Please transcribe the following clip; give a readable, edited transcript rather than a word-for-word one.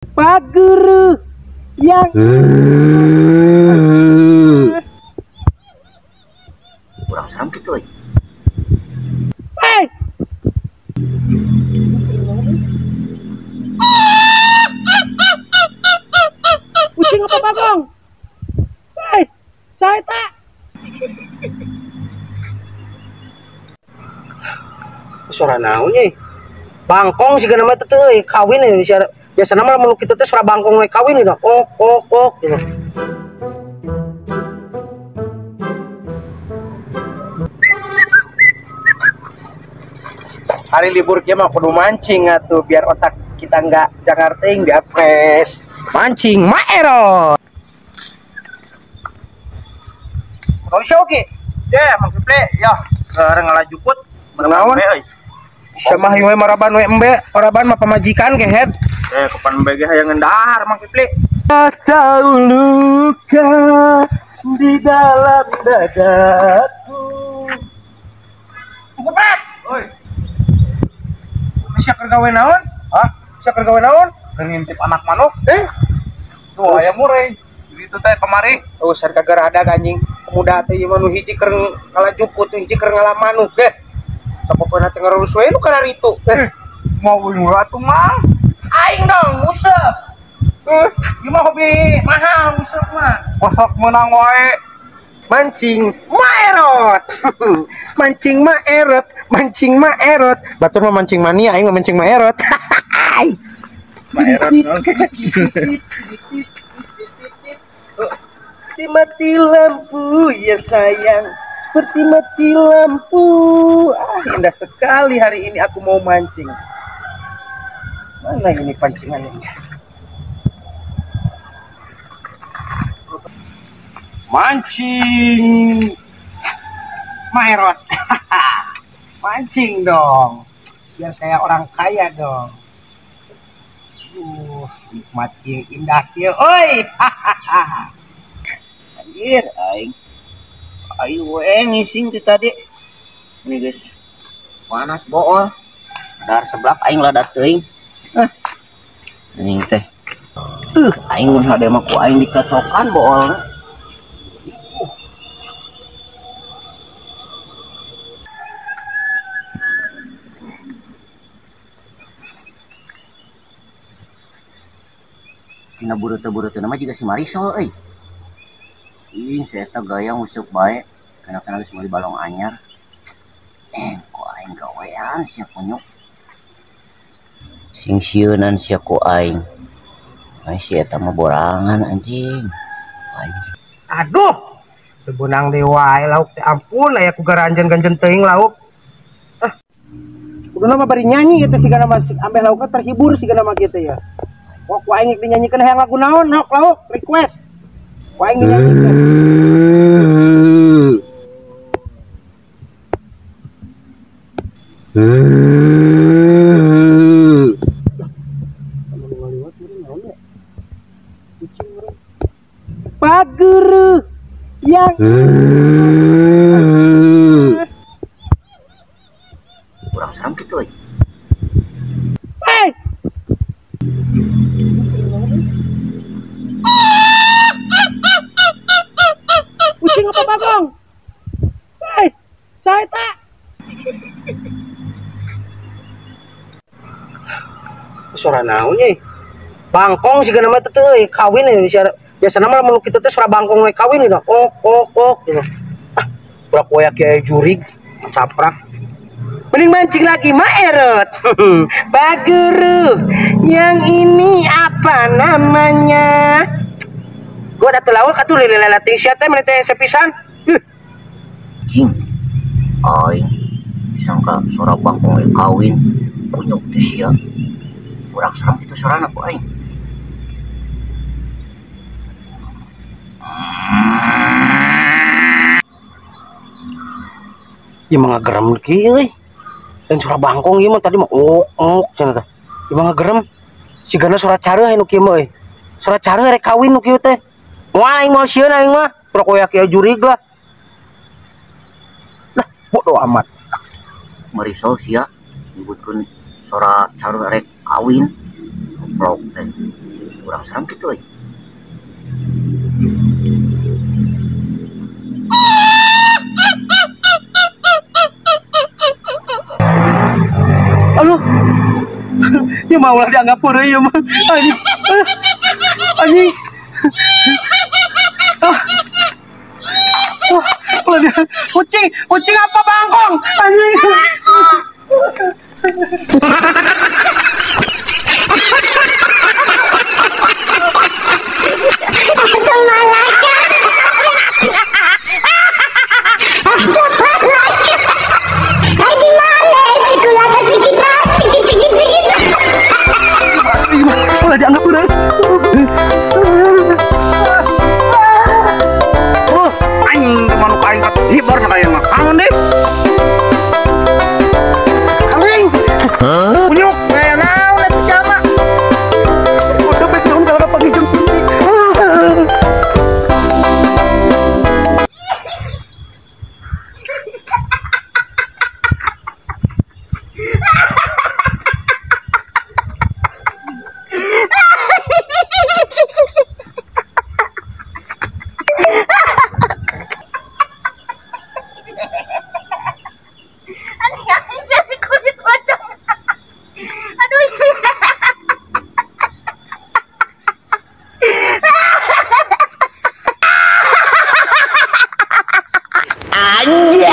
Pak Guru yang kurang serem gitu. Hey! Kucing apa bagong? Hei, saya tak. Suara naon ye? Bangkong sih nama teh euy, kawin ya. Biasana mah mun kitu teh suara bangkong we kawin gitu. Ok ok ok gitu. Hari libur kieu mah kudu mancing atuh biar otak kita enggak jangarting, biar fresh. Mancing maero. Kalau sih oke. Ya, Mang Kiple, ya, bareng ngalajukut naon euy. Sama hayu we maraban we embe, maraban mah pamajikan kehed. Kapan embe ge hayang ngendahar Mang Kiple. Tahu luka di dalam dadaku. Kupet. Oi. Bisa keur gawe naon? Hah? Bisa keur gawe naon? Keur ngintip anak manuk. Tuh aya murey. Itu teh kemari. Oh, sarga gerada anjing. Pemuda teh ieu mah nu hiji keur ngalajukut, nu hiji keur ngalamanuk ge. Sapopona teh ngarurus we nu kararitu. Mau uing atuh mah. Aing dong, museup. Ieu mah hobi mahal museup mah. Kosok meunang wae. Mancing maerot. Mancing maerot, mancing maerot. Batur mah mancing mania, aing mah mancing maerot. Maerot. Seperti mati lampu ya sayang, seperti mati lampu. Ah, indah sekali hari ini aku mau mancing. Mana ini pancingannya? Mancing maerot. Mancing dong, biar kayak orang kaya dong. Nikmat kieu, indah kieu, oi. Anjir aing. Aing we ngising ti tadi. Ini guys. Panas bool. Dar seblak aing lada teuing. Anjing teh. Aing mun hade mah ku aing dikatokan boolna. Tina burute-burute nama juga si Marisol euy. Ih, saya teh gaya nguseup bae, kana-kana geus meuli balong anyar. Ku aing gawean sia kunyuk. Sing sieunan sia ku aing. Ai si eta mah borangan anjing. Anjing. Aduh, teu beunang deui wae lauk teh, ampun aya ku garanjen-ganjen teuing lauk. Ah. Kuduna mah bari nyanyi eta sigana mah ambeh laukna terhibur sigana mah kitu ya. Wah, ku aing dinyanyikan hayang lagu naon, lauk lauk request. Ku aing dinyanyikan. Pak Guru yang kurang serem gitu. Hey! Kucing apa bagong? Hei, saya tak. Suara naon ye? Bangkong sih nama teh euy, kawin ya. Biasana mah mun kitu teh suara bangkong we kawin gitu. Ok ok ok gitu. Ah, budak we kiai jurig, caprak. Mending mancing lagi maerot. Pak Guru, yang ini apa namanya? Gua atuh lauk atuh lila-lila ting sia teh meni teh sepisan. Cing. Aing disangka suara bangkong we kawin, kunyuk teh sia. Kurang serem itu suarana ku aing. Ieu mah ngagerem kieu euy. Dan suara bangkong ieu mah tadi mah ok ok cenah teh. Ieu mah ngagerem. Sigana suara careuh anu kieu mah euy. Suara careuh rek kawin nu kieu teh. Moal aing moal sieun aing mah. Pura koyak kieu jurig lah. Nah, bodoh amat. Marisol sia nyebutkeun suara careuh rek kawin. Goblok teh. Kurang serem gitu euy. Aduh. Ya mau lah dianggap heureuy ieu mah. Anjing. Anjing. Kucing, kucing apa bangkong? Anjing. Ulah dianggap heureuy. Anjing manuk aing hibar na mah. Kangen deh. Anjing. Kunyuk, aya naon eta jalma. Sampai naon kalau panggil jeung Anjay.